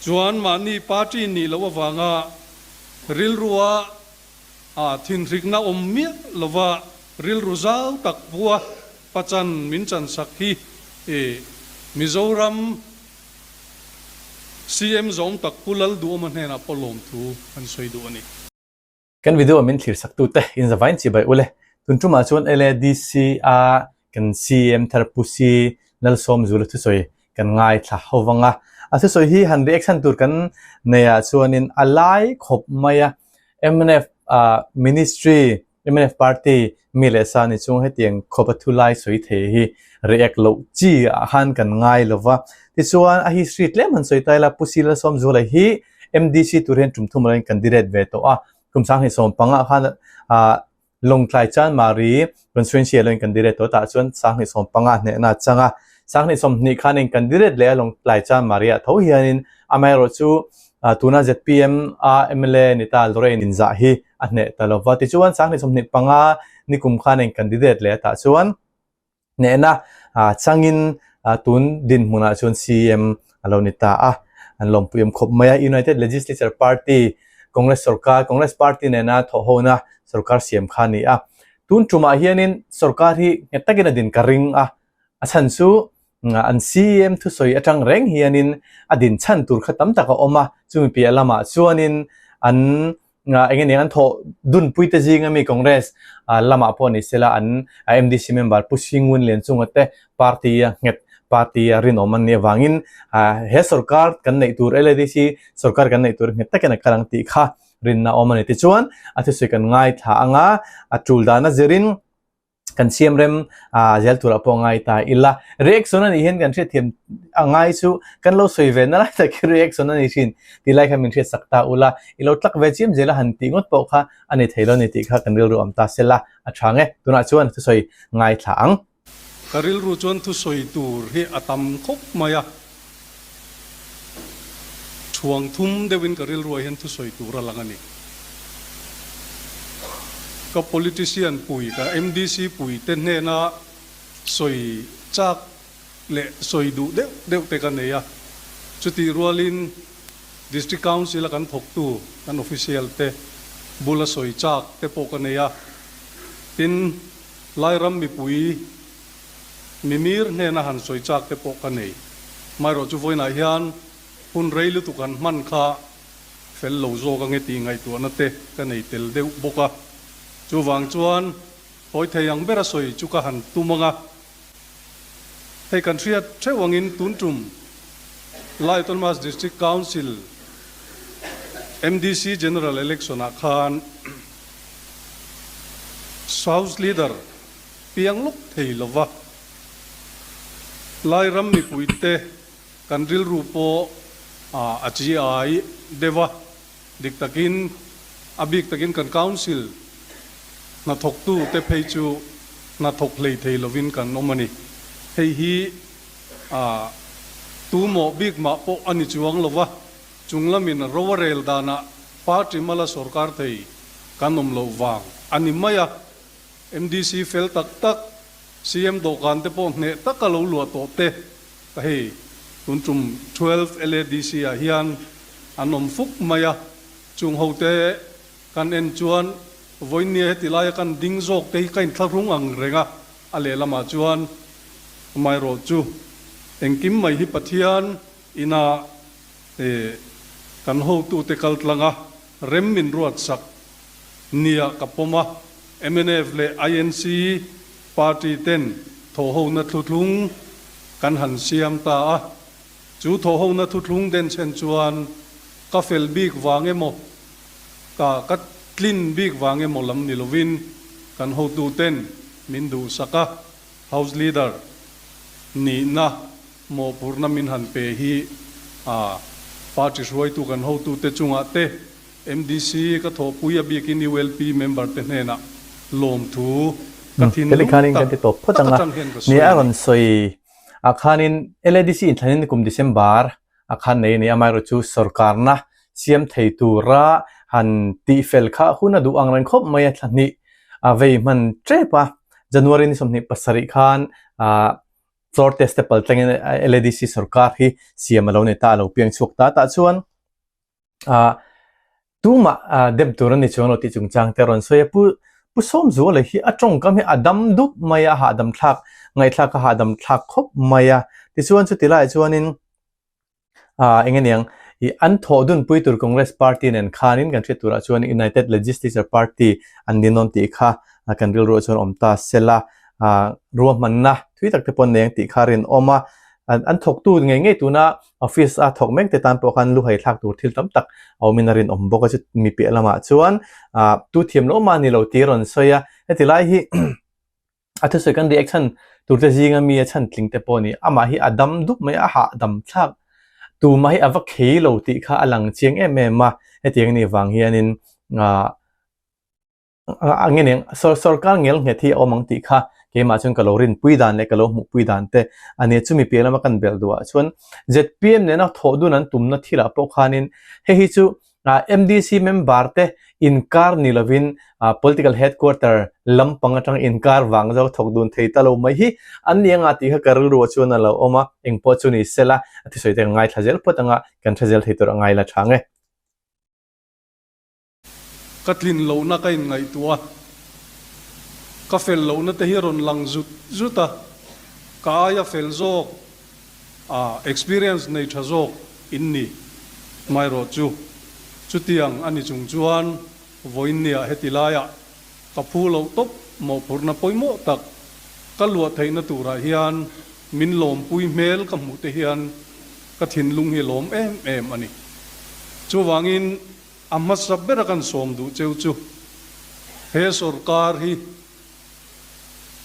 Chuan mahni party nih loh avanga rilrua ah thinhrikna awm miah lova rilru zau tak pua pachan min chansak hi Mizoram CM zawm tak Pu Lalduhawma hnenah pawh lawmthu an sawi duh a ni. Kan video min thlir sak tute in zavain chi bai ule. Tun tumah chuan LADC a kan CM thar Pu Si Lalsawmzula thusawi kan ngaithla ho vang a. A thusawi hi han reaction tur kan nei ah chuanin a lai khawp mai a. Mnf ministry Mnf party mi leh sa ni chung hetiang khawp a thu lai sawi thei hi react loh chi ah khan kan ngai lo va. Tichuan a history tlem han sawi ta ila Pu Si Lalsawmzula hi MDC tur hian tum thum alo in candidate ve tawh a, kum 2015 ah khan ah Lawngtlai Chanmari constituency alo in candidate tawh tah chuan 2015 hnehna a chang a, 2020 khan a in candidate leh a Lawngtlai Chanmari ah tho hianin amaherawhchu tuna zpm a mla ni ta Lorraine inzah hi a hneh ta lo va, tichuan 2025 nikum khan a in candidate leh a tah chuan Hnehna changin tun dinhmunah chuan CM a lo ni ta a, an lawmpui awm khawp mai a. United Legislature Party, Congress sorkar, Congress party nena thawhhona sorkar siam kha a ni a. Tun tumah hianin sorkar hi nghet takin a din ka ring a, a chhan chu an CM thusawi atang reng hianin a din chhan tur kha tam tak a awm a, chumi piah lamah chuanin an eng nge an thawh dunpui te zinga mi Congress lamah pawh ni sela an MDC member Pu Singun Lianchunga te party a nghet party a rinawm an nih avangin he sorkar kan neih tur LADC sorkar kan neih tur nghet takin a kal ang tih kha rinna awm a ni. Tichuan a thusawi kan ngaithla anga a tul dana zirin kan siam rem zel turah pawh ngai ta ila. Reaction a nih hian kan hriatthiam a ngai chu kan lo sawi ve na lai tak hi reaction a ni thin tih lai kha min hriat sak ta ula. I lo tlak ve chiam zel a han tih ngawt pawh kha a ni thei lo ni tih kha kan rilru awm ta sela a tha nge. Tunah chuan thusawi ngaithla ang. Ka rilru chuan thusawi tur hi a tam khawp mai a, chhuang thum deuhin ka rilruah hian thusawi tur a lang a ni. Ka politician pui, ka MDC pui te hnena sawi chak leh sawi duh deuh deuh te ka nei a, chutih rualin District Council a kan thawktu kan official te bula sawi chak te pawh ka nei a, tin, Lairam mipui mimir hnena han sawi chak te pawh ka nei. Hmaerawh chu vawiinah hian hun rei lutuk han hman kha fel lo zawk ange tih ngaihtuahna te ka nei tel deuh bawk a. Chuvang chuan hawi thei ang bera sawi chu ka han tum ang a. Hei kan hriat theuh angin tun tum Lai Autonomous District Council, MDC, General Election ah khan, House Leader piang lawk thei lova, Lairam mipuite kan rilru pawh a chi ai deuh a, dik takin a bik takin kan Council hnathawktute phei chu hnathawk hlei thei lovin kan awm a ni. Hei hi tumawh bik mah pawh a ni chuang lova, Chunglamin ro a rel danah party mala sorkar thei kan awm loh vang a ni mai a. MDC fel tak tak, CM dawhkan te pawh hneh taka lo luah tawh te ka hei tun tum 12 LADC ah hian an awm fuk mai a. Chung ho te kan en chuan vawinia heti laia kan ding zawk te hi ka inthlahrung ang reng a, a lehlamah chuan amaherawh chu engkim mai hi Pathian ina kan hotute kaltlang a rem min ruatsak nia ka pawm a, mnf leh INC party ten thawhhona thuthlung kan han siam ta a, chu thawhhona thuthlung denchhen chuan ka fel bik vang emaw ka ka tlin bik vang emaw lam ni lovin kan hotuten min duhsak a, House Leader nihna Mawhphurhna min han pe hi a party hruaitu kan hotute chungah te, MDC ka thawhpui a bikin ULP member te hnenah lawmthu ka thinlung tak tak atang hian ka sawi a ni. Sawi ah khanin LADC inthlanin kum December a khan nei a ni. Amaherawhchu sorkarna siam thei tura han tihfel kha hun a duh ang reng khawp mai a, thla hnih a vei hman tep a. January ni 27 khan ah. Floor test te pal tlangin LADC sorkar hi siam a lo ni ta a lo piang chhuak ta tah chuan ah tumah ah dem tur a ni chuang lo tih chungchang te a rawn sawi a. Pu Pu Sawmzuala hi a tawngkam hi a dam dup mai a, a hahdam thlak ngaihthlak a hahdam thlak khawp mai a. Tichuan chuti laiah chuanin Ah, eng aniang, i an thawh dunpui tur Congress Party nen khanin kan hriat turah chuan United Legislature Party an ni nawn tih kha kan rilruah chuan awm ta sela, ah, ruahmanna thui tak te pawh an nei ang tih kha a rinawm a. An thawktu ngei ngei tuna office a thawk mek te tan pawh khan lu haithlak tur thil tam tak a awmin a rinawm bawk a, chu mi piah lamah chuan ah, tu thiam loh mah ni lo tih a rawn sawi a, heti lai hi A thusawi kan react chhan turte zinga mi a chhan tling te pawh a ni. Amah hi a dam dup mai a, a hahdam thlak. Tumah hi a va khei lo tih kha a lang chiang em em a. Hetiang anih vang hianin ah a nge nen sawrkar ngel nghet hi a awm ang tih kha keimah chuan ka lo rinpui dan leh ka lo hmuhpui dan te a nia. Chumi piah lama kan belh duhah chuan zpm nena thawh dun an tumna thilah pawh khanin hei hi chu MDC member te inkar ni lovin political headquarter lampang atang inkar vang zawk thawk dun thei ta lo mai hi an ni anga tih kha ka rilru ah chuan a lo awm a, engpawh chu ni sela a thusawi te ka ngaithla zel phawt anga kan hre zel thei tur a ngai la tha nge. Ka tlin lohna ka inngaihtuah a, ka fel lohna te hi a rawn lang zut zut a, ka aia fel zawk A experience nei tha zawk in ni hmaerawh chu chutiang a ni chung chuan vawiinniah heti laiah ka phu loh tawp mawhphurhna pawimawh tak ka luah theihna turah hian min lawmpui hmel ka hmuh te hian ka thinlung hi lawm em em a ni. Chuvangin a hmasa bera kan sawm duh cheu chu he sorkar hi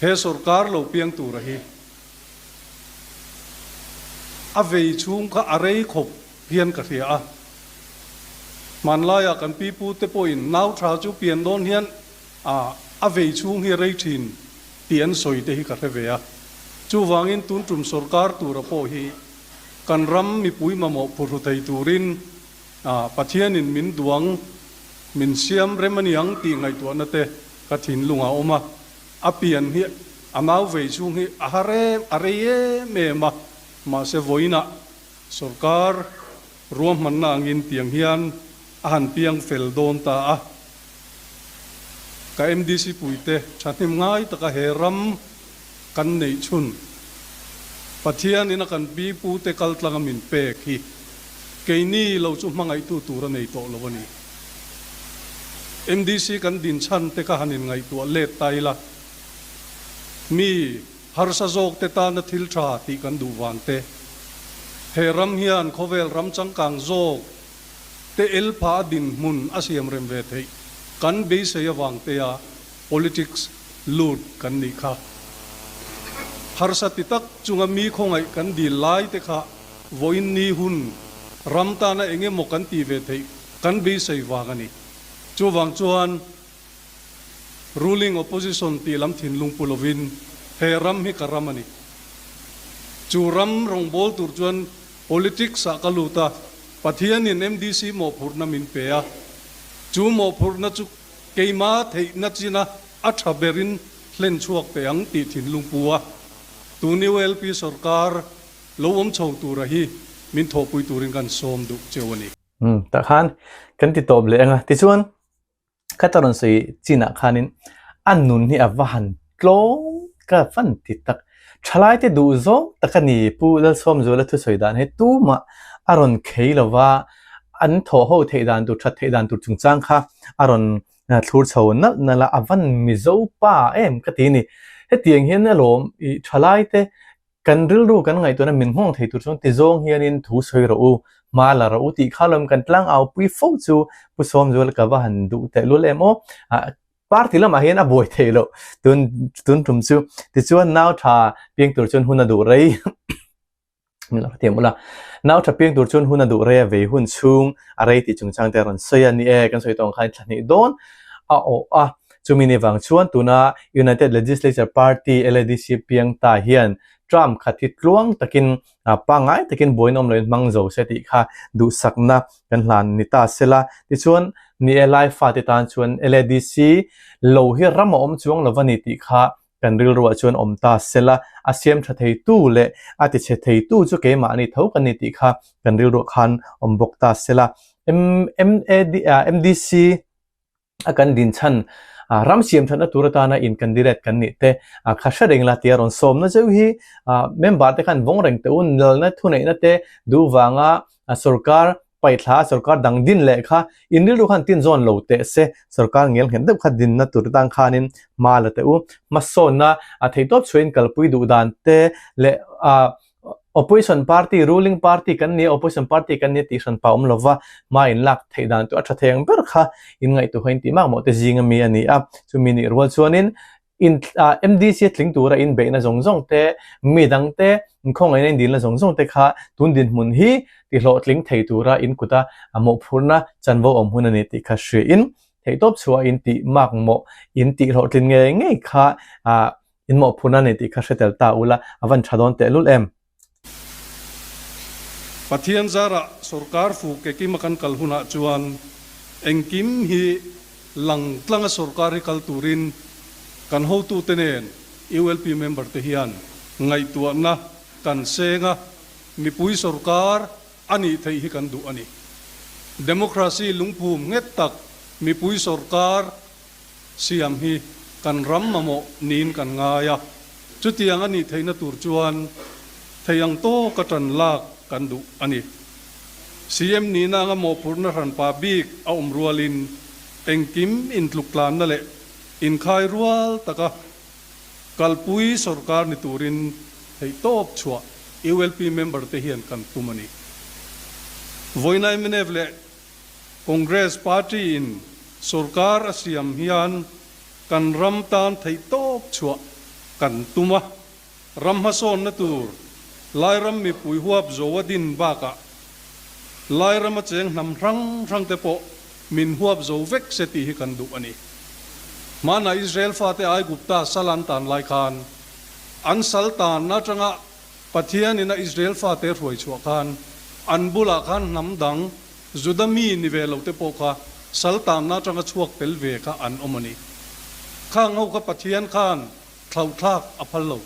he sorkar lo piang tura hi A vei chhung kha a rei khawp hian ka hria a. Hmanlaiah kan pipute pawhin nau tha chu pian dawn hian a vei chhung hi a rei thin tih an sawi te hi ka hre ve a. Chuvangin tun tum sorkar tura pawh hi kan ram mipui mamawh phurhru thei turin Pathianin min duang min siam rem a niang tih ngaihtuahna te ka thinlungah a awm a. A pian hi a nau vei chhung hi a har em, a rei em em a, mahse vawiinah sorkar ruahmanna angin tiang hian a han piang fel dawn ta a. Ka MDC puite thahnem ngai taka he ram kan neih chhun Pathianin a kan pi pute kaltlanga min pek hi keini lo chu hmangaihtu tur a nei tawh lo a ni. MDC kan din chhan te kha han inngaihtuah let ta ila, mi harsa zawk te tana thil tha tih kan duh vang te, he ram hian khawvel ram changkang zawk te el pha a dinhmun a siam rem ve theih kan beisei avang tea politics lut kan nih kha. Harsa ti tak chunga mi khawngaih kan dil lai te kha vawiin ni hun ram tana eng emaw kan tih ve theih Kan beisei vang a ni. Chuvang chuan ruling opposition tih lam thinlung pu lovin he ram hi ka ram a ni. Chu ram rawngbâwl tur chuan politics ah ka lut a, Pathianin MDC mawhphurhna min pe a. Chu mawhphurhna chu keima theihna china a tha berin hlen chhuak teh ang tih thinlung pu a. Tun ULP sorkar Lo awm chho tura hi min thawhpui turin kan sawm duh cheu a ni. Umm tah khan kan ti tawp leh ang a, tichuan khata rawn sawi chinah khanin a nun hi a va han tlawm ka fan ti tak. Thalai te duh zawng tak a ni Pu Lalsawmzuala thusawi dan hi tumah a rawn khei lova, an thawh ho theih dan tur that theih dan tur chungchang kha a rawn thlur chho nalh nalh a, a van Mizo pa em ka ti a ni. Hetiang hian alawm i thalai te Kan rilru kan ngaihtuahna min nghawng thei tur chuan tizawng hianin thu sawi rawh u, hma la rawh u tih kha lawm kan tlang au pui fo chu Pu Sawmzuala ka va han duh teh lul em aw. Party lamah hian a buai thei loh tun tun tum chu. Tichuan nau tha piang tur chuan hun a duh rei min lo hrethiam ula. Nau tha piang tur chuan hun a duh rei a vei hun chhung a rei tih chungchang te a rawn sawi a ni e. Kan sawi tawh ang khan thla hnih dawn a awh a. Chumi ni vang chuan tuna United Legislature Party, LADC, piang ta hian term khat hi tluang takin pangngai takin buaina awm loin hmang zo se tih kha duhsakna kan hlan ni ta se la. Tichuan, ni e lai fate tan chuan LADC lo hi ram a awm chuang lo va ni tih kha. kan rilruah chuan awm ta sela, a siam tha theitu leh a tichhe theitu chu keimahni tho kan ni tih kha kan rilruah khan awm bawk ta sela. MDC a kan din chhan ram siam thatna tur atana in candidate kan nih te kha hre reng la tia rawn sawmna zeuh hi member te khan vawng reng teh u, lalna thuneihna te duh vanga sorkar paihthla sorkar dang din leh kha in rilru khan tin zawn lo teh se, sorkar ngel nghet deuh kha dinna tur atang khanin hma la teh u, hmasawnna a theihtawp chhuahin kalpui duh dan te leh ah opposition party ruling party kan nia opposition party kan nia tih hran pa awm lova hma in lak theih dan chu a tha thei ang ber kha in ngaihtuah in tih makmawh te zing ami a ni a, chumi nih rual chuanin In MDC a tling tura in beihna zawng zawng te, mi dang te khawngaihna in dilna zawng zawng te kha tun dinhmun hi tihlawhtling thei tura in kuta mawhphurhna chanvo awm hun a ni tih kha hriain theihtawp chhuah in tih makmawh in tihhlawhtlin ngei ngei kha in mawhphurhna a ni tih kha hre tel ta ula a van tha dawn tehlul em. Pathian zarah sorkar fu kekima kan kal hunah chuan engkim hi lang tlanga sorkar hi kal turin kan hotute nen ULP member te hian ngaihtuahna kan seng a, mipui sorkar a nih theih hi kan duh a ni. Democracy lungphum nghet tak mipui sorkar siam hi kan ram mamawh niin kan ngai a, chutiang a nih theihna tur chuan thei ang tawka ṭan lak kan duh a ni. CM nihna anga mawhphurhna hranpa bik a awm rualin engkim intluktlanna leh inkhai rual taka kalpui sorkar ni turin theihtawp chhuah ULP member te hian kan tum a ni. Vawiina mnf leh Congress Party in sorkar a siam hian kan ram tan theihtawp chhuah kan tum a, ram hmasawnna tur Lairam mipui huap zo a din bakah Lairam a cheng hnam hrang hrang te pawh min huap zo vek se tih hi kan duh a ni. Hmanah Israel fate Aigupta sal an tan lai khan an sal tanna atanga Pathianin a Israel fate hruai chhuah khan an bulah khan hnam dang Juda mi ni ve lote pawh kha sal tanna atanga chhuak tel ve kha an awm a ni. Khang ho kha Pathian khan thlauhthlak a phal lo.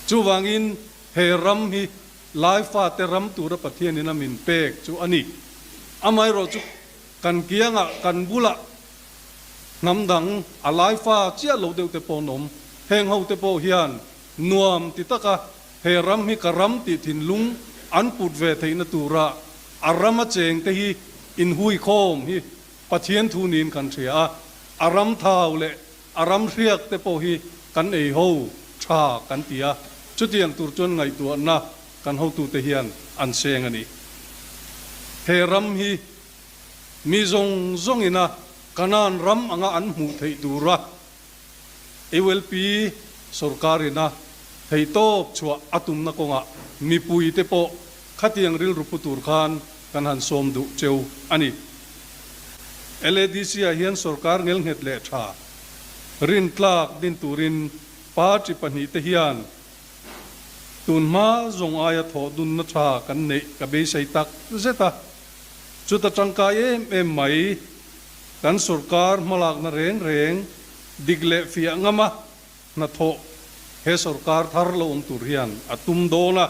Chuvangin he ram hi Lai fate ram tura Pathianin a min pek chu a ni. Amaherawh chu kan kiangah kan bulah hnam dang a Lai fa chiah lo deuh te pawh an awm. Heng ho te pawh hian Nuam ti taka he ram hi ka ram tih thinlung an put ve theihna tura a rama chengte hi inhuikhawm hi Pathian thu niin kan hria a, a ram thau leh a ram hriak te pawh hi kan ei ho tha kan ti a, chutiang tur chuan ngaihtuahna kan hotute hian an seng a ni. He ram hi mi zawng zawngina Kanaan ram anga an hmuh theih tura ULP sorkarin a theihtawp chhuah a tumna kawngah mipuite pawh khatiang rilru pu tur khan kan han sawm duh cheu a ni. LADC-ah hian sorkar ngelnghet leh tha rintlak din turin party pahnihte hian tun hma zawng aia thawh dunna tha kan neih ka beisei tak zet a, chuta tangkai em em mai. Kan sorkar hmalakna reng reng dik leh fiah ngama hnathawh he sorkar thar lo awm tur hian a tum dawn a,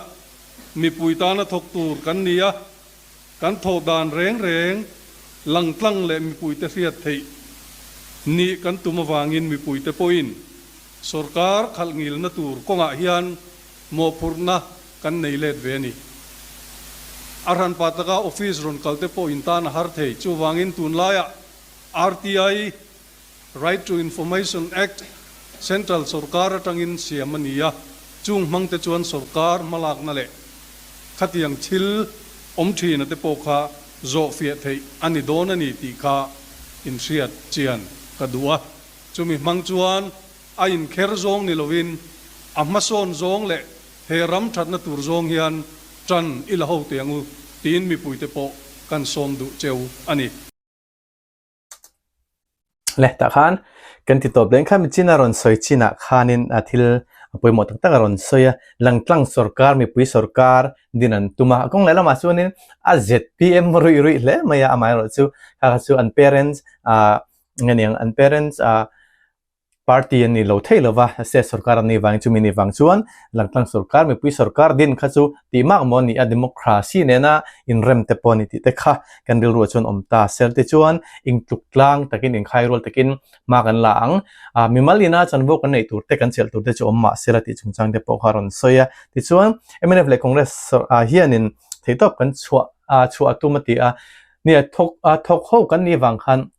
mipui tana thawk tur kan ni a, kan thawh dan reng reng langtlang leh mipuite hriat theih nih kan tum avangin mipuite pawhin sorkar khalh ngilna tur kawngah hian mawhphurhna kan nei let ve a ni. A hranpa taka office rawn kal te pawh in tan a har thei. Chuvangin tunlaiah RTI, Right to Information Act, Central sorkar atangin siam a ni a, chung hmang te chuan sorkar hmalakna leh khatiang thil awm thina te pawh kha zawhfiah theih a ni dawn a ni tih kha inhriat chian ka duh a. Chumi hmang chuan a inkher zawng ni lovin a hmasawn zawng leh he ram thatna tur zawng hian tan i la ho teh ang u tiin mipuite pawh kan sawm duh cheu a ni. Le tah khan kan ti tawp leh kha michin a rawn sawi chinah khanin a thil a pawimawh tak tak a rawn sawi a, langtlang sorkar mipui sorkar din an tum a, a kawng leh lamah chuanin a zpm ruih ruih hle mai a, amaherawhchu kha kha chu an parents ah nge niang an parents ah. Party an ni lo thei lova, state sorkar an nih vangin chumi nih vang chuan langtlang sorkar, mipui sorkar din kha chu tih mak maw a ni a, democracy nena inrem te pawh a ni tih te kha kan rilruah chuan awm ta. Sel te chuan intluk tlang takin, inkhairual takin hma kan la ang. Ah, mimal ina chanvo kan neih tur te, kan chelh tur te chu awm mah sela tih chungchang te pawh kha a rawn sawi a. Tichuan, mnf leh Congress ah hianin theihtawp kan chhuah ah chhuah a tum a ti a, nia thawk ah thawk ho kan nih vang khan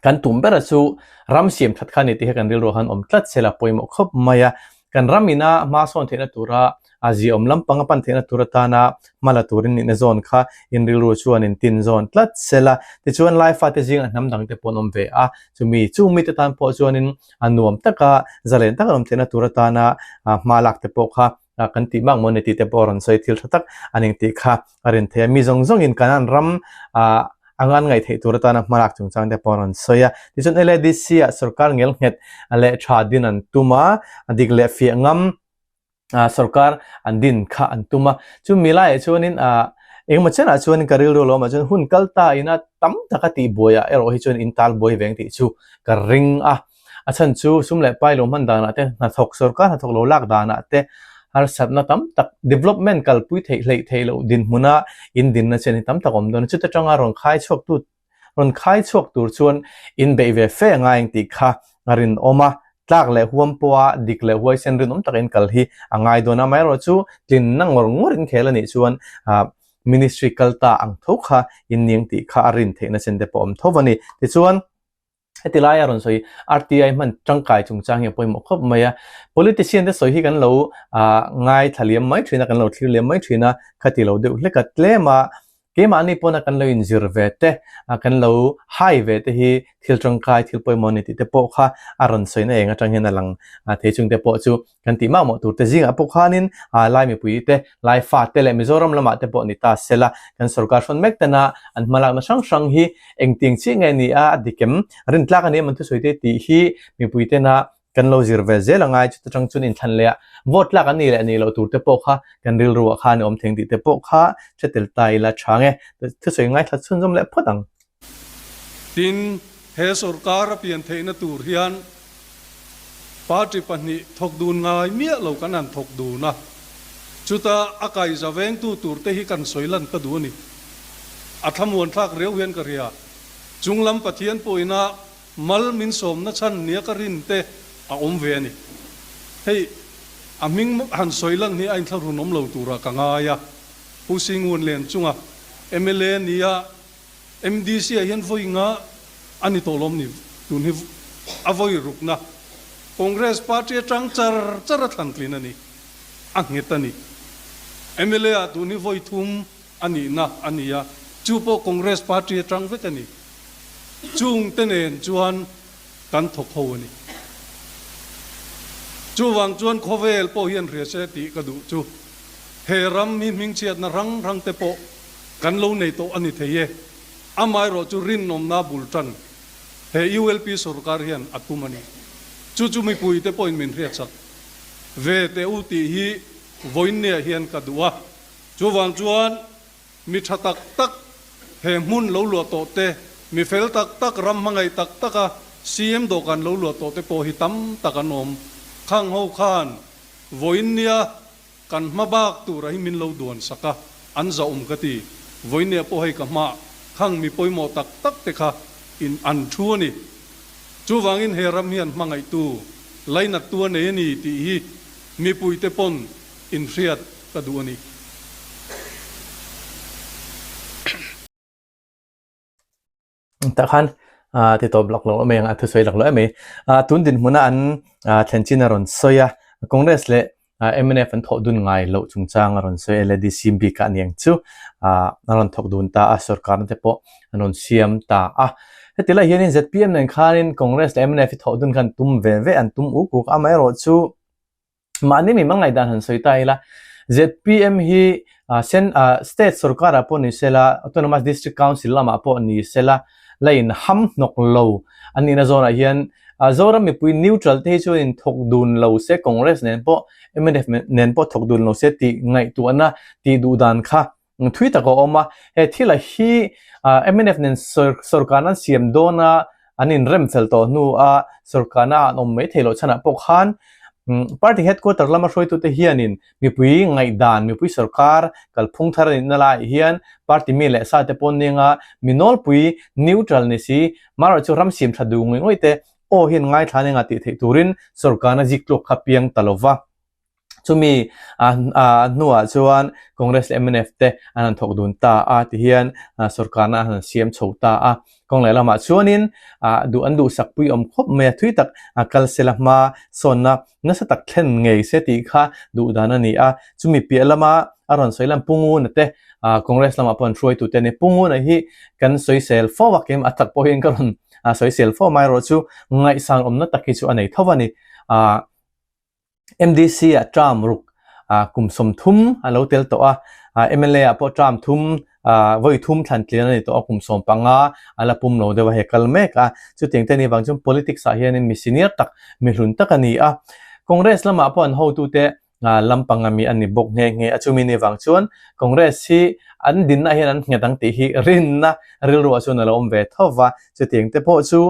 Kan tum bera chu ram siam that kha a ni tih hi kan rilru ah khan awm tlat se la pawimawh khawp mai a. Kan ram ina hma sawn theihna tura a ziaawm lampang a pan theihna tur atana hma la turin nihna zawn kha in rilru chuan in tin zawn tlat se la. Tichuan Lai fate zingah hnam dangte pawh an awm ve a, chumi chung mite tan pawh chuanin a nuam taka zalen taka an awm theihna tur atana hma lak te pawh kha kan tih mak maw ni tih te pawh a rawn sawi thil tha tak a ning tih kha a rin theih a. Mi zawng zawngin Kanan ram anga an ngaih theih tur atana hmalak chungchang te pawh a rawn sawi a. Tichuan LADC ah sorkar ngelnghet leh tha din an tum a, dik leh fiah ngam sorkar an din kha an tum a. Chumi laiah chuanin engemaw chenah chuanin ka rilru lo awmah chuan hun kal ta ina tam taka tihbuaiah erawh hi chuan in tal buai veng tih chu ka ring a. A chhan chu sum leh pai lo hman danah te, hnathawk sorkar hnathawk lo lak danah te harsatna tam tak development kalpui theih hleih theih loh dinhmuna in dinna chen hi tam tak awm dawn a. Chuta tanga rawn khai chhuak tu rawn khai chhuak tur chuan in beih ve fe a ngai ang tih kha a rinawm a. Tlak leh huam pawha dik leh huaisen rinawm takin kal hi a ngai dawn a. Amaherawhchu tlinna ngawr ngawr in khel a nih chuan ministry kal ta ang tho kha in ning tih kha a rin theihna chen te pawh a awm tho a ni. Tichuan. Heti laia rawn sawi RTI hman tangkai chungchang hi a pawimawh khawp mai a. Politician te sawi hi kan lo ngaithla liam mai thin a, kan lo thlir liam mai thin a, khati lo deuh hlek a tlem a, keimahni pawna kan lo inzir ve te, kan lo hai ve te hi thil tangkai, thil pawimawh a ni tih te pawh kha a rawn sawina eng atang hian a lang thei chung te pawh chu Kan tih mah mawh tur te zingah pawh khanin Lai mipui te, Lai fa te leh Mizoram lamah te pawh ni ta sela, kan sorkar hrawn mek tena an hmalakna hrang hrang hi engtiang chiah nge ni a, a dik em? Rintlak a ni em an thusawi te tih hi mipui tena kan lo zir ve zel angai chuta tang chuan inthlan leh a vote tlak an nih leh nih loh tur te pawh kha kan rilru ah khan a awm theng tih te pawh kha hre tel ta ila tha nge thusawi ngaithla chhunzawm leh phawt ang. Tin, he sorkar a pian theihna tur hian party pahnih thawk dun ngai miah lo kan han thawk dun a, chuta a kaiza vengtu turte hi kan sawi lan ka duh a ni. A thlamuan thlak riau hian ka hria. Chunglam Pathian pawhina mal min sawmna chhan nia ka rin te a awm ve a ni. Hei, a hming han sawi lan hi a inthlahrunawm lo turah ka ngai a. Pu Singunlen chunga mla nia MDC ah hian vawi nga a ni tawh lawm ni? Tun hi a vawi rukna Congress party atang char char a thlan tlin a ni, a nghet a ni. Mla ah tun hi vawi thum a nihna a ni a, chu pawh Congress party atang vek a ni. Chungte nen chuan kan thawk ho a ni. Chuvang chuan khawvel pawh hian hria se tih ka duh chu he ram hi hmingchhiatna hrang hrang te pawh Kan lo nei tawh a ni thei e. Amaherawh chu rinawmna bul tan he ULP sorkar hian a tum a ni. Chu chu mipuite pawhin min hriatsak ve teh u tih hi vawiinniah hian ka duh a. Chuvang chuan mi tha tak tak he hmun lo luah tawh te, mi fel tak tak, ram hmangaih tak taka CM dawhkan lo luah tawh te pawh hi tam tak an awm. Khang ho khan vawiinnia Kan hma bak tura hi min lo duan sak a, an zahawm ka ti. Vawinia pawh hei ka hma khang mi pawimawh tak tak te kha in an thu a ni. Chuvangin he ram hian hmangaihtu, lainattu a nei a ni tih hi mipuite pawn inhriat ka duh a ni. Tah khan ti tawp lak lo mai ang a thusawi lak lo em mai. Tun dinhmuna an thlen chin a rawn sawi a, Congress leh mnf an thawh dun ngai loh chungchang a rawn sawi a, LADC bik ah aniang chu a rawn thawk dun ta a, sorkarna te pawh an rawn siam ta a. Heti lai hianin zpm nen khanin Congress leh mnf hi thawh dun khan tum ve ve an tum uk uk a, amaherawhchu Mahni mi hmangaih dan han sawi ta ila, zpm hi sen state sorkarah pawh ni sela, Autonomous District Council lamah pawh ni sela, la in ham hnawk lo an nihna zawnah hian Zoram mipui neutral te hi chuan in thawk dun lo se, Congress nen pawh mnf nen pawh thawk dun lo se tih ngaihtuahna tih duh dan kha Thui tak a awm a, he thila hi mnf nen sorkar an siam dawn a. an inrem fel tawh hnu a sorkarna an awm mai theih loh chhanah pawh khan party headquarter lama hruaitute hianin mipui ngaihdan, mipui sorkar kalphung thar a nihna laiah hian party mi leh sa te pawh nenga mi nawlpui neutral ni si, marawh chu ram siam tha duh ngawih ngawih te aw hian ngaithla nenga tih theih turin sorkarna ziktluak kha piang ta lo va. Chumi hnuah chuan Congress leh mnf te an han thawk dun ta a tihian sorkarna an han siam chho ta a. Kawng leh lamah chuanin duh an duhsak pui awm khawp mai a, thui tak kal sela hma sawnna nasa tak thlen ngei se tih kha duh dan a ni a. Chumi piah lama a rawn sawi lam Pu Nguna te Congress lamah pawh an hruaitute a ni. Pu Nguna hi kan sawisel fo a, keimah tak pawhin ka rawn sawisel fo amaherawh chu ngaihsan awmna tak hi chu a nei tho a ni. MDC ah term ruk kum 30 a lo tel tawh a, mla ah pawh term thum vawi thum thlan tlian a ni tawh a, kum 15 a la pum lo deuh a hei kal mek a, chutiang te a nih vang chuan politics ah hianin mi senior tak, mi hlun tak a ni a. Congress lamah pawh an hotute lampang ami a ni bawk nghe nghe a, chumi nih vang chuan Congress hi an dinna hian an nghet ang tih hi rinna rilruah chuan a lo awm ve tho va, chutiang te pawh chu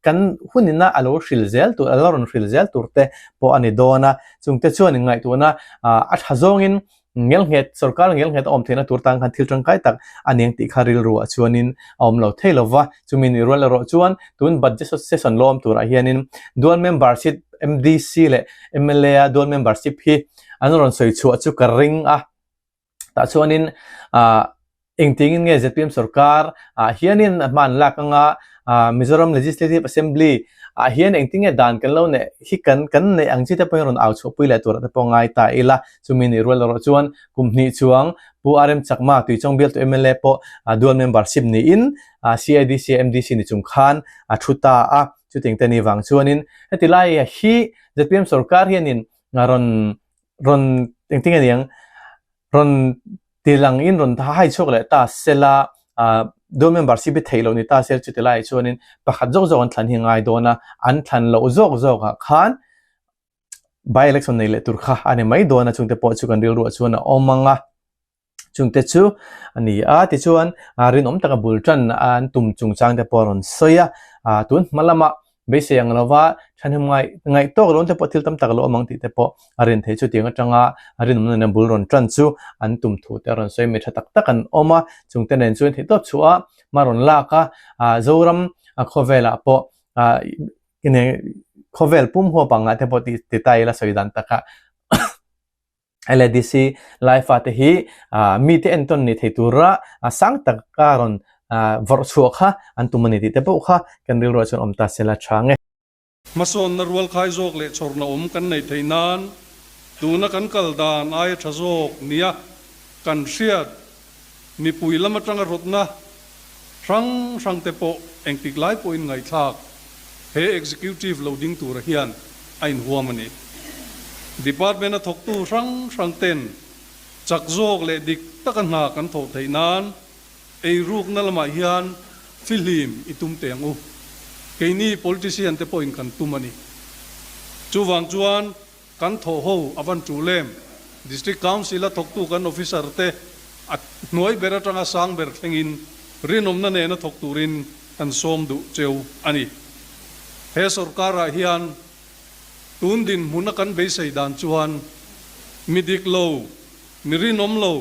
kan hunina a lo hril zel tur, a lo rawn hril zel tur te pawh a ni dawn a, chungte chuan inngaihtuahna a tha zawngin ngelnghet, sorkar ngelnghet a awm theihna tur tan khan thil tangkai tak a ni ang tih kha rilruah chuanin a awm lo thei lo va, chumi nih rual erawh chuan tun budget session lo awm turah hianin dual membership MDC leh mla a dual membership hi an rawn sawi chhuah chu ka ring a. Tah chuanin ah engtingin nge zpm sorkar ah hianin a hman lak anga ah Mizoram Legislative Assembly ah hian engtinge dan kan lo neih hi kan kan neih ang chi te pawhin rawn au chhuahpui leh turah te pawh ngai ta ila. Chumi nih rual erawh chuan kum hnih chuang Pu RM Chakma Tuichawng bialtu mla pawh dual membership niin CIDC MDC ni chung khan a thu ta a. Chutiang te ni vang chuanin heti lai hi zpm sorkar hianin rawn rawn engtin nge niang rawn ti lang in rawn hai chhuak leh ta sela ah dual membership hi theih loh ni ta se chuti laiah chuanin pakhat zawk zawk an thlan hi a ngai dawn a, an thlan loh zawk zawkah khan by election nei leh tur kha a ni mai dawn a chungte pawh chu kan rilruah chuan a awm ang a. Chungte chu a ni a, tichuan rinawm taka bul tan an tum chungchang te pawh a rawn sawi a, tun hma lama beisei ang lova thahnem ngaih ngaih tawk lo te pawh thil tam tak a lo awm ang tih te pawh a rin theih chutiang atanga rinawmna nena bul rawn tan chu an tum thu te a rawn sawi mi tha tak tak an awm a, chungte nen chuan theihtawp chhuah a hma rawn lak a, Zoram khawvelah pawh khawvel pum huap angah te pawh ti ta ila sawi dan takah. LADC Laifa te hi mite entawn ni thei tura sang taka rawn vawrh chhuah kha an tum a ni tih te pawh kha kan rilruah chuan awm ta sela tha nge. Hmasawnna rualkhai zawk leh chhawrna awm kan neih theih nan tuna kan kal dan aia tha zawk nia kan hriat mipui lam atanga rawtna hrang hrang te pawh engtik lai pawhin ngaihthlak he Executive lo ding tura hian a inhuam a ni. Department a thawktu hrang hrang ten chak zawk leh dik taka hna kan thawh theih nan eirukna lamah hian fihlim i tum teh ang u. Keini politician te pawhin kan tum a ni. Chuvang chuan Kan thawh ho a van tul em? District Council a thawktu kan officer te a hnuai ber atanga sang ber thlengin rinawmna nena thawk turin kan sawm duh cheu a ni. He sorkarah hian tun dinhmuna kan beisei dan chuan mi dik lo, mi rinawm lo,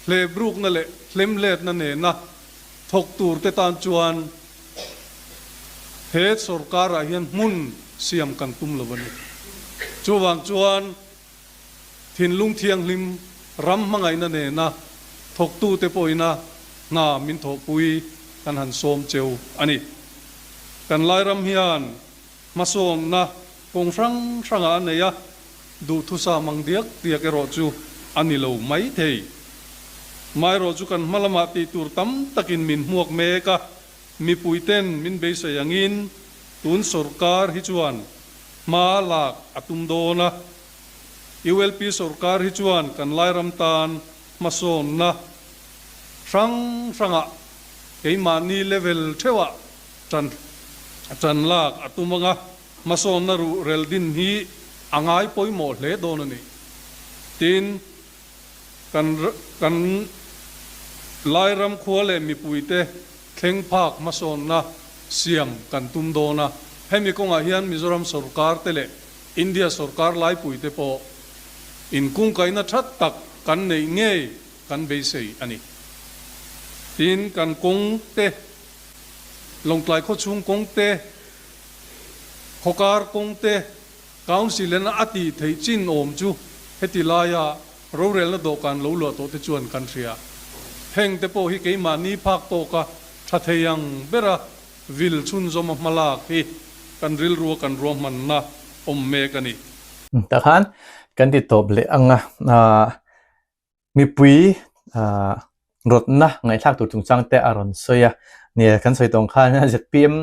hlebrukna leh hlemhletna nena thawk tur te tan chuan he sorkarah hian hmun siam kan tum lo a ni. Chuvang chuan thinlung thianghlim ram hmangaihna nena thawktute pawhina hna min thawhpui kan han sawm cheu a ni. Kan Lairam hian Hmasawnna kawng hrang hrangah a nei a, duhthusam ang diak diak erawh chu a ni lo mai thei. Maherawh chu kan hma lamah tih tur tam takin min hmuak mek a, mipuiten min beisei angin tun sorkar hi chuan hma lak a tum dawn a. ULP sorkar hi chuan kan Lairam tan hmasawnna hrang hrangah keimahni level theuhah Ṭan ṭan lak a tum anga hmasawnna ruh rel din hi a ngai pawimawh hle dawn a ni. Tin, kan kan Lairam khua leh mipuite thleng phak hmasawnna siam kan tum dawn a, hemi kawngah hian Mizoram sorkar te leh India sorkar laipui te pawh inkungkaihna tha tak kan neih ngei kan beisei a ni. Tin, kan kawng te, Lawngtlai khawchhung kawng te, khawkar kawng te, Council in a tih theih chin awm chu heti laia rorelna dawhkan lo luah tawh te chuan kan hria. Heng te pawh hi keimahni phak tawka tha thei ang bera vil chhunzawma hmalak hi kan rilrua kan ruahmanna awm mek a ni. Tah khan kan ti tawp leh ang a, Mipui rawtna ngaihthlak tur chungchang te a rawn sawi a, nia kan sawi tawng khan zpm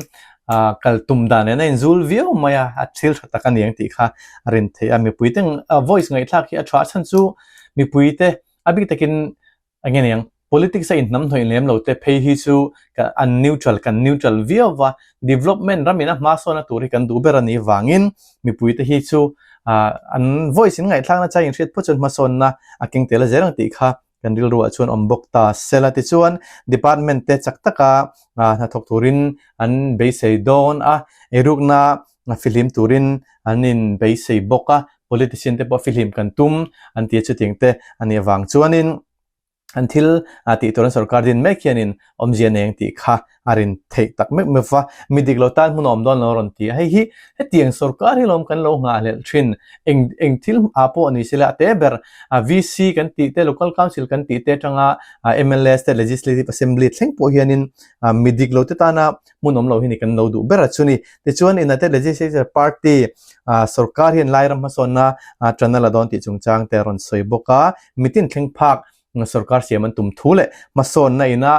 kal tum dan nen a inzul viau mai a, a thil tha tak a ni ang tih kha a rin theih a, mipui te voice ngaihthlak hi a tha a chhan chu mipui te a bik takin eng nge niang politics a inhnamhnawih lem lo te phei hi chu an neutral kan neutral viau va, development ram in a hma sawn a tur hi kan duh ber a nih vangin mipui te hi chu an voice in ngaihthlakna chai inhriat phawt chuan hmasawnna a keng tel a zel ang tih kha kan rilruah chuan awm bawk ta sela tichuan department te chak taka hnathawk turin an beisei dawn a eirukna fihlim turin an in beisei bawk a politician te pawh fihlim kan tum an ti a chutiang te a nih avang chuanin an thil tih tur an sorkar din mek hianin awmzia nei ang tih kha a rin theih tak meuh meuh va, mi dik lo tan hmun a awm dawn lo a rawn ti a, hei hi hetiang sorkar hi lawm kan lo nghahhlelh thin, eng eng thil ah pawh ni sela a te ber VC kan tih te local council kan tih te atanga mla te legislative assembly thleng pawh hianin mi dik lo te tana hmun awm lo hi ni kan lo duh ber a chu ni. Tichuan United Legislature Party sorkar hian Lairam hmasawnna tan a la dawn tih chungchang te a rawn sawi bawk a, mitin thleng phak sorkar siam an tum thu leh hmasawnna ina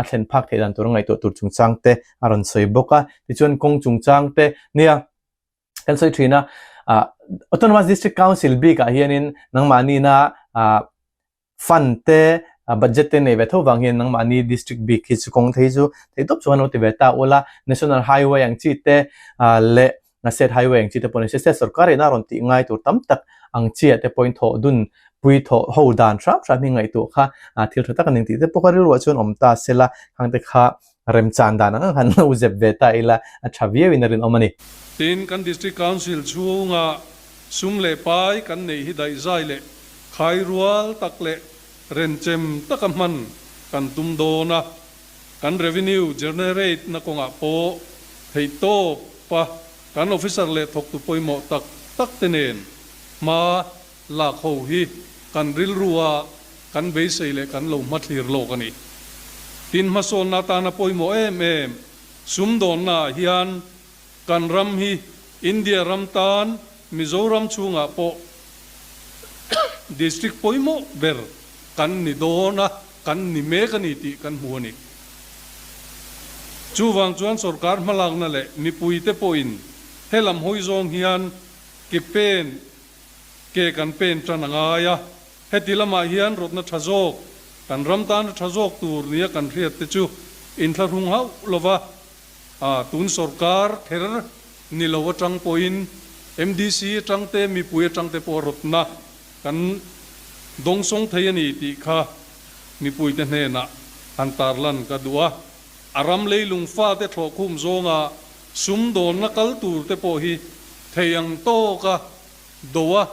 thlen phak theih dan tur a ngaihtuah tur chungchang te a rawn sawi bawk a. Tichuan kawng chungchang te nia kan sawi thin a, Autonomous District Council bikah hianin nangmahni ina fund te budget te nei ve tho vang hian nangmahni district bik hi chu kawng thei chu thei tawp chuan lo ti ve ta ula national highway ang chi te leh state highway ang chi te pawh ni se state sorkar in a rawn tih ngai tur tam tak ang chi ah te pawhin thawh dun pui thawh ho dan hram hram hi ngaihtuah kha thil tha tak a ni tih te pawh kha rilruah chuan awm ta sela khang te kha remchan dan ang ang han lo zep ve ta ila a tha viau in a rinawm a ni. Tin, kan District Council chhunga sum leh pai kan neih hi daihzai leh Khai rual tak leh renchem taka hman kan tum dawn a, kan revenue generate na kawngah pawh theihtawp a kan officer leh thawktu pawimawh tak tak te nen hma lak ho hi kan rilru a kan beisei leh kan lo hmathlir lawk a ni. Tin, hmasawnna atana pawimawh em em sumdawnna ah hian Kan ram hi India ram tan Mizoram chhungah pawh district pawimawh ber kan ni dawn a, kan ni mek a ni tih kan hmu a ni. Chuvang chuan sorkar hmalakna leh mipuite pawhin helam hawi zawng hian ke pen ke kan pen tan a ngai a, heti lamah hian rawtna tha zawk, kan ram tana tha zawk tur nia kan hriat te chu inthlahrung hauh lova A, tun sorkar kher ni lo atang pawhin MDC atang te, mipui atang te pawh rawtna kan dawngsawng thei a ni tih kha mipuite hnenah han tarlan ka duh a. A ram leilung fate thlawhkhum zawnga sumdawnna kal tur te pawh hi thei ang tawka do a,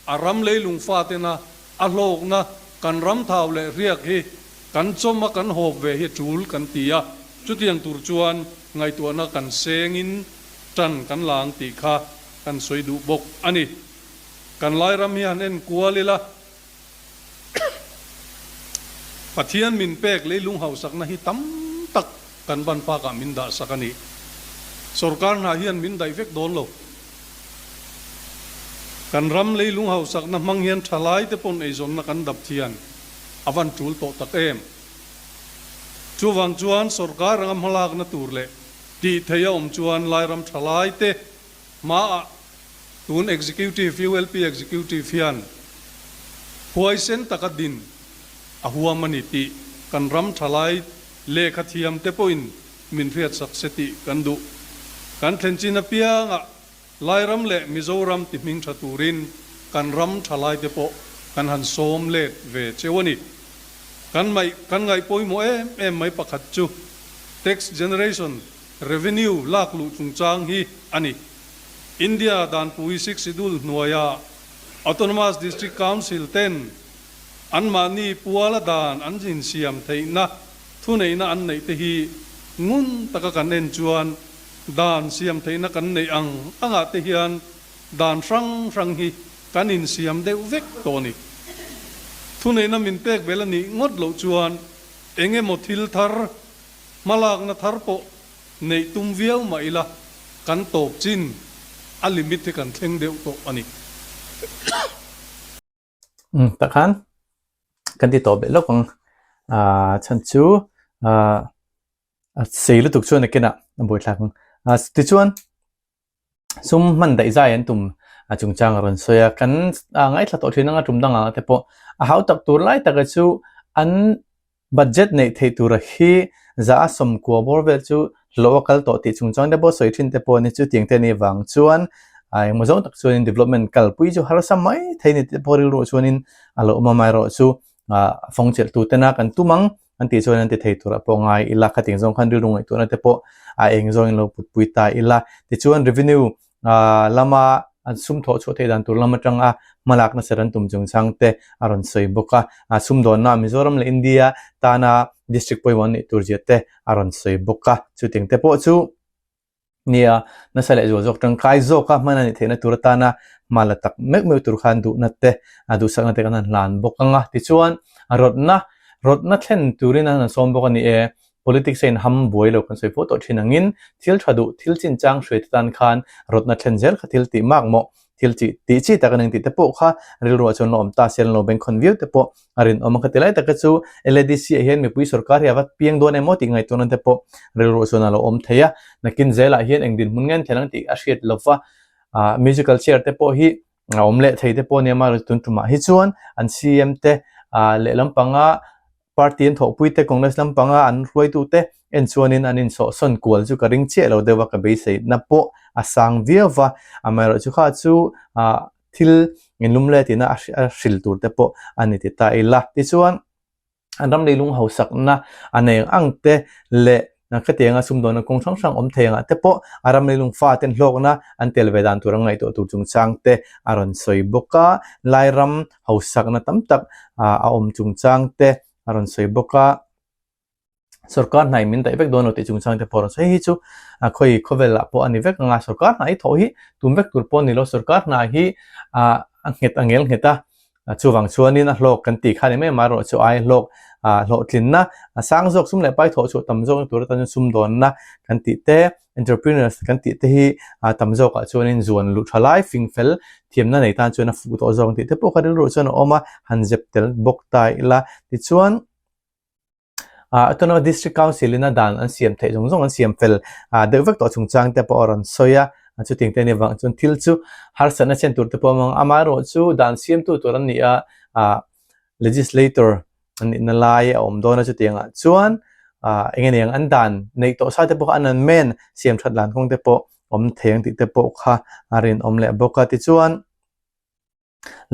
A ram leilung fatena a hlawkna kan ram thau leh riak hi kan chawm a kan hawp ve hi a tul kan ti a, chutiang tur chuan ngaihtuahna kan sengin tan kan la ang tih kha kan sawi duh bawk a ni. Kan Lairam hi han en kual ila, Pathian min pek leilung hausakna hi tam tak kan ban pakah min dah sak a ni. Sorkar hna hian min daih vek dawn lo. Kan ram leilung hausakna hmang hian thalai te pawn eizawnna kan dap thian a van tul tawh tak em. Chuvang chuan sorkar anga hmalakna tur leh tih theih a awm chuan Lairam thalai te hmaah tun Executive, ULP Executive hian huaisen taka din a huam a ni tih kan ram thalai lehkha thiam te pawhin min hriatsak se tih kan duh. Kan thlen chin apiangah Lairam leh Mizoram ti hming tha turin kan ram thalaite pawh kan han sawm let ve cheu a ni. Kan mai kan ngaih pawimawh em em mai pakhat chu tax generation. Revenue lak luh chungchang hi a ni. India Danpui Sixth Schedule hnuaia Autonomous District Council ten anmahni puala dan an insiam theihna thuneihna an neih te hi ngun taka kan en chuan dan siam theihna kan neih ang angah te hian dan hrang hrang hi kan insiam deuh vek tawh a ni. Thuneihna min pek bel a nih ngawt loh chuan eng emaw thil thar Hmalakna thar pawh neih tum viau mah ila kan tawp chin a limit hi kan thleng deuh tawh a ni. Umm tah khan kan ti tawh beh lawk ang ah chhan chu ah a sei lutuk chuan nakinah a buaithlak ang ah tichuan sum hman daih zai an tum a chungchang a rawn sawi a kan ah ngaithla tawh thin anga tum dangah te pawh a hau tak tur lai taka chu an Budget neih theih tura hi za a 90 bawr vel chu hlawh a kal tawh tih chungchang te pawh sawi thin te pawh a ni. Chutiang te anih vang chuan engmaw zawng tak chuanin development kalpui chu harsa mai thei ni te pawh rilruah chuanin a lo awm a, amaherawh chu fawng chelh tu tena kan tum ang an tih chuan an ti thei turah pawh ngai ila khatiang zawng khan rilru ngaihtuahna te pawh a eng zawngin lo putpui ta ila. Tichuan revenue lama an sum thawh chhuah theih dan tur lam atanga hmalak nasa ran tum chungchang te a rawn sawi bawk a, a sumdawnna Mizoram leh India tana district pawimawh an nih tur zia te a rawn sawi bawk a, chutiang te pawh chu nia nasa leh zual zawk tangkai zawka hman a nih theihna tur atana hma la tak meuh meuh tur khan duhna te a duhsakna te kan han hlan bawk ang a, tichuan rawtna rawtna thlen turin an han sawm bawk a ni e. Politics a inham buai lo kan sawi fo tawh thin angin thil tha duh, thil chinchang hruai te tan khan rawtna thlen zel kha thil tih mak maw, thil chi tih chi tak a ning tih te pawh kha rilruah chuan la awm ta se, an lo bengkhawn viau te pawh a rinawm a. Khati lai taka chu LADC ah hian mipui sorkar hi a va piang dawn em aw tih ngaihtuahna te pawh rilruah chuan a lo awm thei a. Nakin zelah hian eng dinhmun nge an thlen ang tih a hriat lova, musical chair te pawh hi a awm leh thei te pawh a nia amaherawhchu tun tumah hi chuan an CM te lehlam panga Party an thawhpui te, Congress lampanga an hruaitu te en chuanin an insawhsawn kual chu ka ring chiah lo deuh a, ka beiseihna pawh a sang viau va, amaherawhchu kha chu thil inlum leh tihna a hril tur te pawh a ni ti ta ila. Tichuan, an ram leilung hausakna a nei ang ang te leh khatianga sumdawnna kawng hrang hrang awm thei angah te pawh a ram leilung faten hlawkna an tel ve dan tur ang ngaihtuah tur chungchang te a rawn sawi bawk a, Lairam hausakna tam tak a awm chungchang te a rawn sawi bawk a, sorkar hna in min daih vek dawn lo tih chungchang te pawh a rawn sawi. Hei hi chu khawi khawvel ah pawh a ni vek ang a, sorkar hna hi thawh hi tum vek tur pawh a ni lo, sorkar hna hi a nghet a ngel nghet a, chuvang chuanin a hlawk kan tih kha ni mai amaherawh chu ai hlawk hlawhtlinna a sang zawk sum leh pai thawh chhuah tam zawkna tur atan chuan sumdawnna kan tih te Entrepreneurs kan tih te hi tam zawkah chuanin zuan luh tha lai fing fel thiamna nei tan chuan a fuh tawh zawk ang tih te pawh kha rilruah chuan a awm a, han zep tel bawk ta ila. Tichuan Autonomous District Council in a dan an siam theih zawng zawng an siam fel deuh vek tawh chungchang te pawh a rawn sawi a, chutiang te a nih avang chuan thil chu harsatna chen tur te pawh a awm ang. Amaherawhchu dan siamtu tur an ni a, legislator an nihna lai a awm dawn a chutiangah chuan ah eng nge niang an dan neih tawh sa te pawh kha an an men siam that lan kawng te pawh awm thei ang tih te pawh kha a rinawm leh bawk a tichuan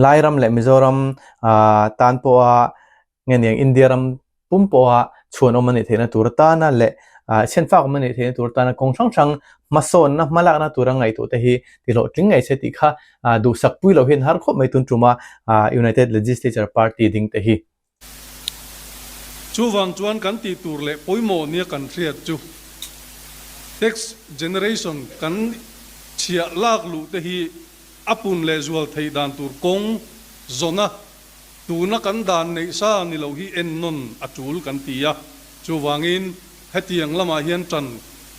Lairam leh Mizoram ah tan pawha nge niang India ram pum pawha chhuanawm a nih theihna tur atana leh ah chhianfak awm a nih theihna tur atana kawng hrang hrang hmasawnna hmalakna tura ngaihtuah te hi tihlawhtling ngei se tih kha ah duhsak pui loh hian har khawp mai tun tuma ah United Legislature Party ding te hi. Chuvang chuan kan tih tur leh pawimawh nia kan hriat chu tax generation kan chhiah lak luh te hi a pun leh zual theih dan tur kawng zawna tuna kan dan neih sa ni lo hi ennawn a tul kan ti a. Chuvangin hetiang lamah hian tan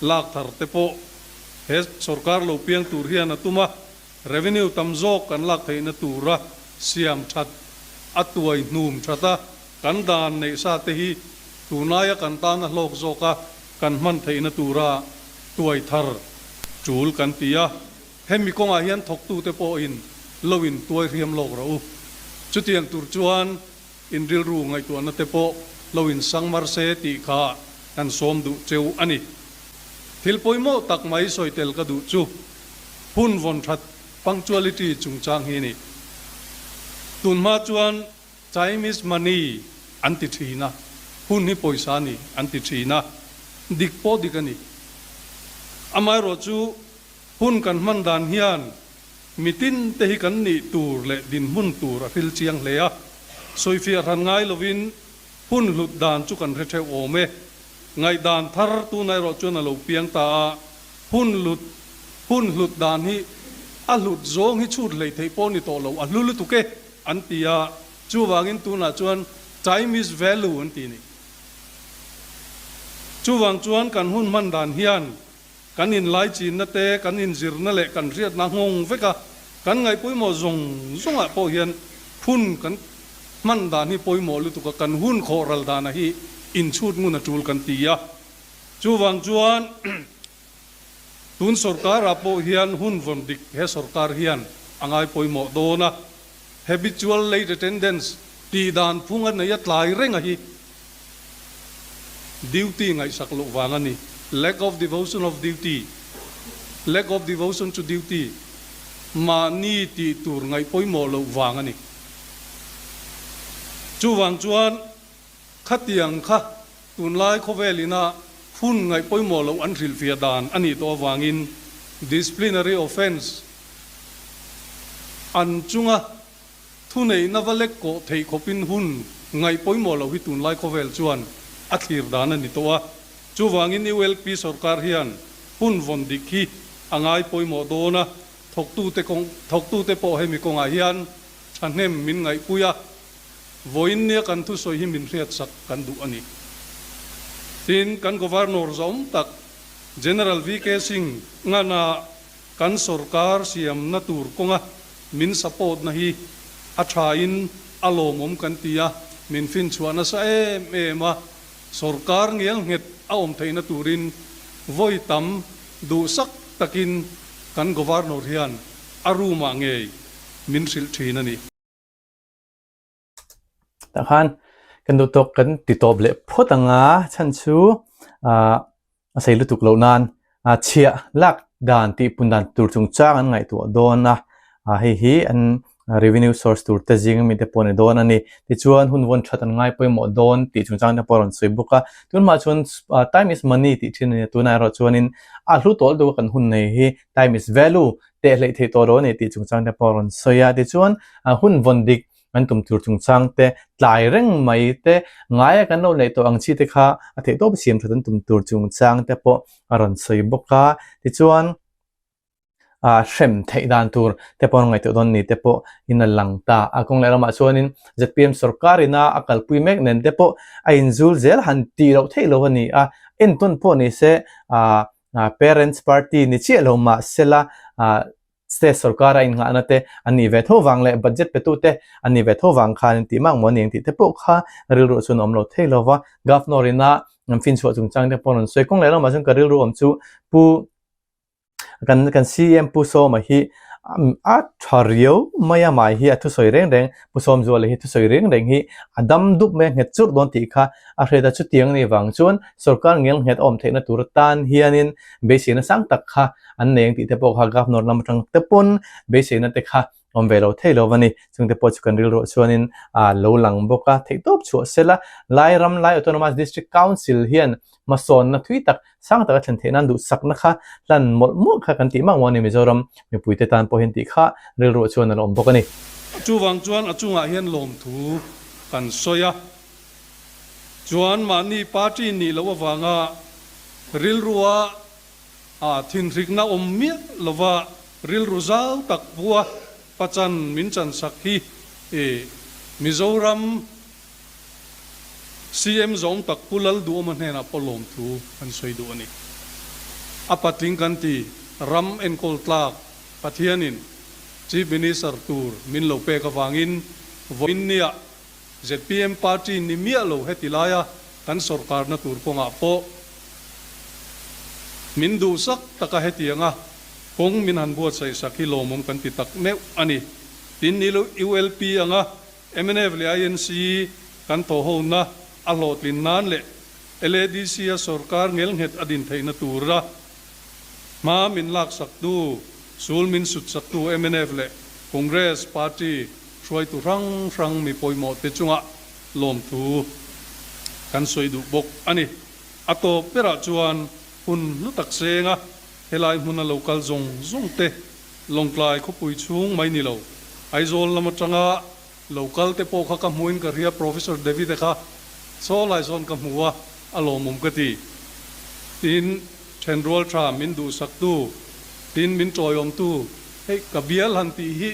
lak thar te pawh he sorkar lo piang tur hian a tum a. Revenue tam zawk kan lak theihna tura siam that a tuai hnum that a, kan dan neih sa te hi tunaia kan tana hlawk zawka kan hman theihna tura tuai thar tul kan ti a. Hemi kawngah hian thawktute pawhin lo in tuai hriam lawk rawh u. Chutiang tur chuan in rilru ngaihtuahna te pawh lo in sang mar se tih kha kan sawm duh cheu a ni. Thil pawimawh tak mai sawi tel ka duh chu hun vawn that punctuality chungchang hi a ni. Tunhma chuan time is money an ti thin a, hun hi pawisa a ni an ti thin a, dik pawh dik a ni. Amaherawhchu, hun kan hman dan hian mitin te hi kan nih tur leh dinhmun tur a hril chiang hle a, sawifiah hran ngai lovin hun hlut dan chu kan hre theuh awm e. Ngaihdan thar tuna erawh chuan a lo piang ta a, hun hlut hun hlut dan hi a hlut zawng hi chhut hlei theih pawh ni tawh lo, a hlu lutuk e an ti a, chuvangin tunah chuan time is value an ti a ni. Chuvang chuan kan hun hman dan hian kan inlaichinna te, kan inzirna leh kan hriatna nghawng vek a, kan ngaihpawimawh zawng zawngah pawh hian hun kan hman dan hi pawimawh lutuk a, kan hun khawh ral dana hi inchhut ngun a tul kan ti a. Chuvang chuan tun sorkarah pawh hian hun vawn dik he sorkar hian a ngaipawimawh dawn a, habitual late attendance tih dan phung a nei a tlai reng a hi duty ngaihsak loh vang a ni, lack of devotion of duty, lack of devotion to duty, mahni tih tur ngaih pawimawh loh vang a ni. Chuvang chuan khatiang kha tunlai khawvel ina hun ngaih pawimawh loh an hrilhfiah dan a nih tawh avangin disciplinary offence an chunga Thuneihna va lek kawh theih khawpin hun ngaih pawimawh loh hi tunlai khawvel chuan a thlir dan a ni tawh a. Chuvangin ULP sorkar hian hun vawn dik hi a ngai pawimawh dawn a, thawktute kawng thawktute pawh hemi kawngah hian thahnem min ngaihpui a, vawiin nia kan thusawi hi min hriatsak kan duh a ni. Tin, kan Governor zawm tak General VK Singh ngana Kan sorkar siamna tur kawnga min support na hi a tha in a lawmawm kan ti a, min finchhuah nasa em em a, sorkar ngial nghet a awm theihna turin vawi tam duhsak takin kan Governor hian a room ah ngei min hrilh thin a ni. Tah khan kan duh tawk kan ti tawp leh phawt ang a, chhan chu ah a sei lutuk loh nan ah chhiah lak dan tih pun dan tur chungchang an ngaihtuah dawn a, ah hei hi an revenue source tur te zing ami te pawh a ni dawn a ni. Tichuan hun vawn that an ngai pawimawh dawn tih chungchang te pawh a rawn sawi bawk a, tunhma chuan time is money tih thin a ni a, tunah erawh chuanin a hlu tawlh deuh a kan hun nei hi time is value teh hleih theih tawh lo a ni tih chungchang te pawh a rawn sawi a. Tichuan hun vawn dik kan tum tur chungchang te, tlai reng mai te, ngaia kan lo neih tawh ang chi te kha a theih tawp siam that an tum tur chungchang te pawh a rawn sawi bawk a. Tichuan hrem theih dan tur te pawh an ngaihtuah dawn ni te pawh in a lang ta a. Kawng leh lamah chuanin zpm sorkar ina a kalpui mek nen te pawh a inzul zel han tih loh theih loh a ni a. Entawn pawh ni se Parents party ni chiah lo mah sela state sorkara innghahna te an nih ve tho vang leh budget petu te an nih ve tho vang khan in tih mak maw aniang tih te pawh kha rilru chuan a awm lo thei lo va. Governor ina an finchhuah chungchang te pawh an rawn sawi kawng leh lamah chuan ka rilru awm chu Pu kan kan CM Pu Sawma hi a tha riau mai a mai hi a thusawi reng reng Pu Sawmzuala hi thusawi reng reng hi a dam dup mai a nghet churh dawn tih kha a hriat a chutiang anih vang chuan sorkar ngel nghet awm theihna tur atan hianin beiseina sang tak kha an nei ang tih te pawh kha Governor lam atang te pawn beiseina te kha awm ve lo thei lo a ni. Chungte pawh chu kan rilruah chuanin a lo lang bawk a, theihtawp chhuah sela Lairam Lai Autonomous District Council hian hmasawnna thui tak sang taka thlen theih nan duhsakna kha hlan mawlh mawlh kha kan tih mak maw a ni Mizoram mipuite tan pawh hian tih kha rilruah chuan a la awm bawk a ni. Chuvang chuan a chungah hian lawmthu kan sawi a, chuan mahni party nih loh avanga rilrua a thinhrikna awm miah lova rilru zau tak bua pachan min chansak hi Mizoram CM zawm tak Pu Lalduhawma hnenah pawh lawmthu an sawi duh a ni. A patling kan ti, ram enkawl tlak Pathianin Chief Minister tur min lo pek avangin vawiin nia zpm party ni miah lo heti laia kan sawrkarna tur kawngah pawh min duhsak taka hetianga kawng min han buatsaih sak hi lawmawm kan ti tak meuh a ni. Tin, ULP anga Mnf leh INC kan thawhhona a hlawhtlin nan leh LADC-a sorkar ngelnghet a din theihna tura hma min laksaktu, sul min sutsaktu mnf leh Congress party hruaitu hrang hrang mi pawimawhte chungah lawmthu kan sawi duh bawk a ni. A tawp berah chuan hun hlu tak senga. Helai hmuna lo kal zawng zawng te Lawngtlai khawpui chhung mai ni lo, Aizawl lam atanga lo kal te pawh kha ka hmuin ka hria Professor David-a kha saw lai sawn ka hmu a, a lawmawm ka ti. Tin, thenrual tha min duhsaktu, tin min tawiawmtu, hei ka bial han tih hi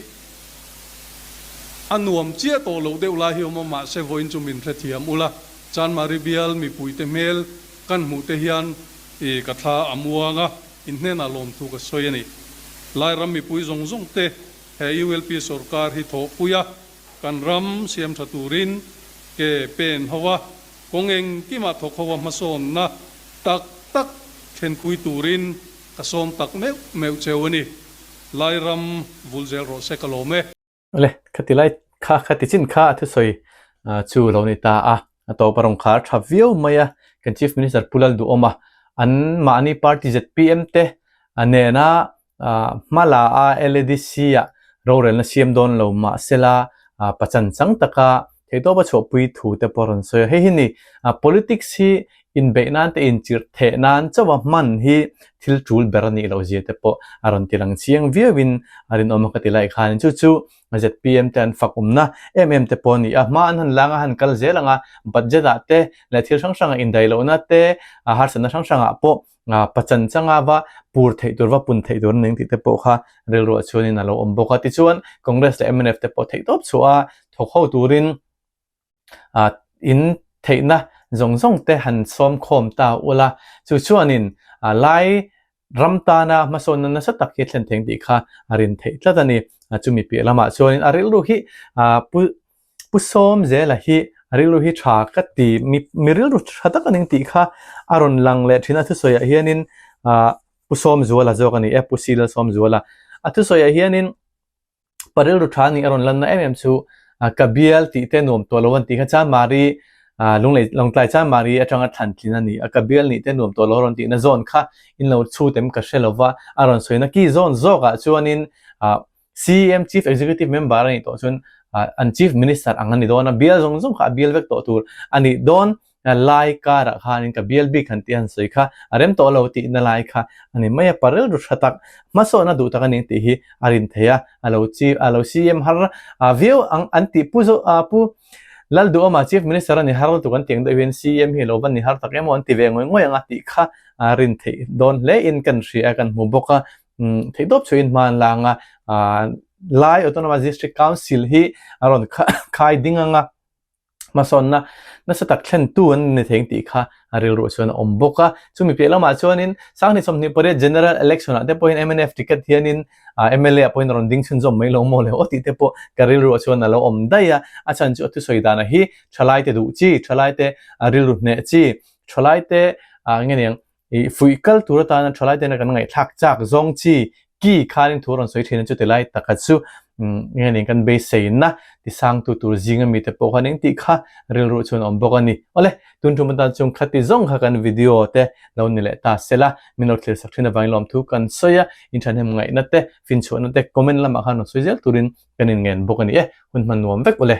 a nuam chiah tawh loh deuh lai hi awm a, mahse vawiin chu min hrethiam ula, Chanmari bial mipuite hmel kan hmuh te hian i ka thla a muang a, in hnenah lawmthu ka sawi a ni. Lairam mipui zawng zawng te he ULP sorkar hi thawhpui a, kan ram siam tha turin ke pen ho a, kawng engkimah thawk ho a hmasawnna tak tak thlenpui turin ka sawm tak meuh meuh cheu a ni. Lairam vul zel rawh se ka lawm e. Le, khati lai kha khati chin kha a thusawi chu lo ni ta a, a tawp a rawn khar tha viau mai a, kan Chief Minister Pu Lalduhawma an mahni party zpm te nena hma la a LADC ah rorelna siam dawn lo mahsela pachan chang taka theihtawpa chhuahpui thu te pawh a rawn sawi a, hei hi ni politics hi inbeih nan te inchirh theh nan chauha hman hi thil tul ber a nih loh zia te pawh a rawn ti lang chiang viauin a rinawm a ka ti lai khan chu chu zpm te an fak awmna em em te pawh a ni a, hma an han lang a han kal zel ang a budget ah te leh thil hrang hrang ah indaih lohna te harsatna hrang hrang ah pawh pachan changa va pur theih tur va pun theih tur a ning tih te pawh kha rilruah chuanin a lo awm bawk a tichuan Congress leh mnf te pawh theihtawp chhuah a thawk ho turin in theihna zawng zawng te han sawm khawm ta ula chu chuanin lai ram tana hmasawnna nasa tak hi thlen theng tih kha a rin theih tlat a ni. Chumi piah lamah chuanin a rilru hi pu pu Sawmzela hi a rilru hi tha ka ti mi mi rilru tha tak a ning tih kha a rawn lang leh thin a thusawiah hianin Pu Sawmzuala zawk a ni e Pu Sila Sawmzuala a thusawiah hianin Pa rilru tha nih a rawn lanna em em chu ka bial tih te nuam tawh lo an tih kha Chanmari Lunglei Lawngtlai Chanmari atanga thlan tlin a ni a, ka bial nih te nuam tawh lo a rawn tihna zawn kha in lo chhut em ka hre lo va, a rawn sawina ki zawn zawkah chuanin CEM Chief Executive Member a nih tawh chuan an Chief Minister ang a ni dawn a, bial zawng zawng kha a bial vek tawh tur a nih dawn. Lai karah khanin ka bial bik han tih han sawi kha a rem tawh lo tihna lai kha a ni mai a, pa rilru tha tak hmasawn a duh tak a ni tih hi a rin thei a, a lo chi a lo CM har viau ang an tih pu zo pu Lalduhawma Chief Minister a ni har lutuk an tih ang deuh hian CM hi a lo va ni har tak em aw an ti ve ngawih ngawih ang a tih kha a rin theih dawn hle in kan hria a kan hmu bawk a, theihtawp chhuahin hma an la ang a, Lai Autonomous District Council hi a rawn khai ding ang a. Hmasawnna nasa tak thlentu an ni thei tih kha a rilruah chuan a awm bawk a. Chumi piah lamah chuanin Sanghnih 28 General Election ah te pawhin mnf ticket hianin mla ah pawhin a rawn ding chhunzawm mai lo maw le aw tih te pawh ka rilruah chuan a lo awm daih a. A chhan chu a thusawi danah hi thalaite duh chi, thalaite rilru hneh chi, thalaite nge niang I fuih kal tur atana thalai tena kan ngaihthlak chak zawng chi ki khanin thu a rawn sawi thin a, chuti lai taka chu nge nen kan beiseina tisangtu tur zinga mite pawh khan eng tih kha rilruah chuan a awm bawk a ni. Awle, tun tum atan chuan khati zawng kha kan video te lo ni leh ta sela, min lo thlir sak thin avangin lawmthu kan sawi a, inthahnem ngaihna te, finchhuahna te comment lamah khan rawn sawi zel turin kan inngen bawk a ni e, hun hman nuam vek awle.